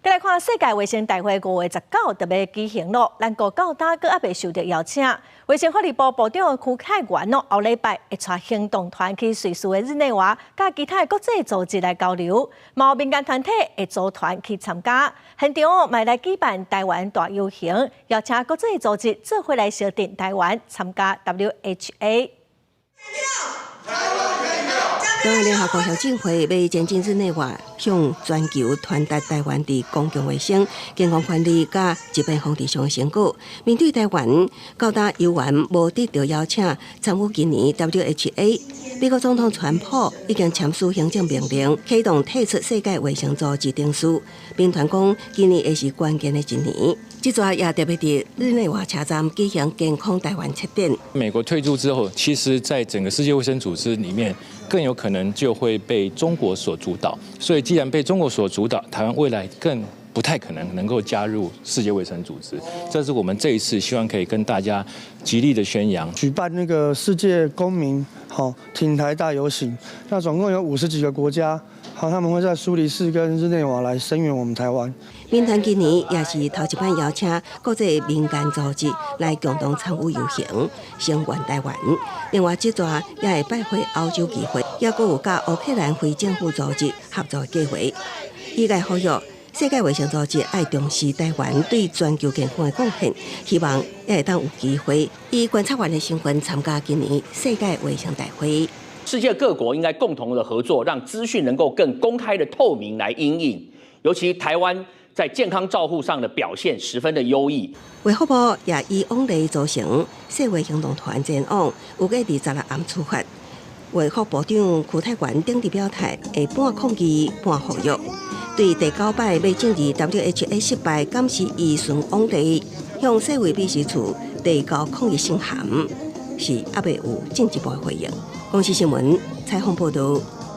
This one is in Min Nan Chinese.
來看世界衛生大會5月19就欲舉行囉，咱國到今閣猶未受著邀請。衛生福利部部長邱泰源囉，後禮拜會帶行動團去瑞士的日內瓦，佮其他的國際組織來交流，嘛有民間團體會組團去參加。現場嘛來舉辦台灣大遊行，邀請國際組織做伙來相挺台灣參加 WHA。台灣聯合國協進會欲前進日內瓦，向全球傳達台灣佇公共衛生、健康權利佮疾病防治上的成果。面對台灣到今猶原無得著邀請參與今年 WHA，美國總統川普已經簽署行政命令，啟動退出世界衛生組織程序。民團講，今年會是關鍵的一年。這逝也特別佇日內瓦車站舉行健康台灣策展。美國退出之後，其實在整個世界衛生組織裡面，更有可能就會被中國所主導。所以，既然被中國所主導，台灣未來更不太可能能夠加入世界衛生組織。這是我們這一次希望可以跟大家極力的宣揚。舉辦那個世界公民好挺台大遊行，那總共有50幾個國家，好，他們會在蘇黎世跟日內瓦來聲援我們台灣。民團今年也是頭一擺邀請國際民間組織來共同參與遊行，聲援台灣。另外，這逝也會拜會歐洲議會，猶閣有佮烏克蘭非政府組織合作計劃。醫界呼籲世界衛生組織愛重視台灣對全球健康的貢獻，希望也會當有機會以觀察員的身份參加今年世界衛生大會。世界各國應該共同的合作，讓資訊能夠更公開的透明來因應。尤其台灣在健康照護上的表現十分的優異。衛福部也依往例組成世衛行動團前往，預計佇16暗出發。衛福部長邱泰源頂日表態，會半抗議半呼籲。對第九擺欲進入 WHA 失敗，敢是依循往例向世衛秘書處遞交抗議信函，是猶未有進一步的回應。公視新聞採訪報導。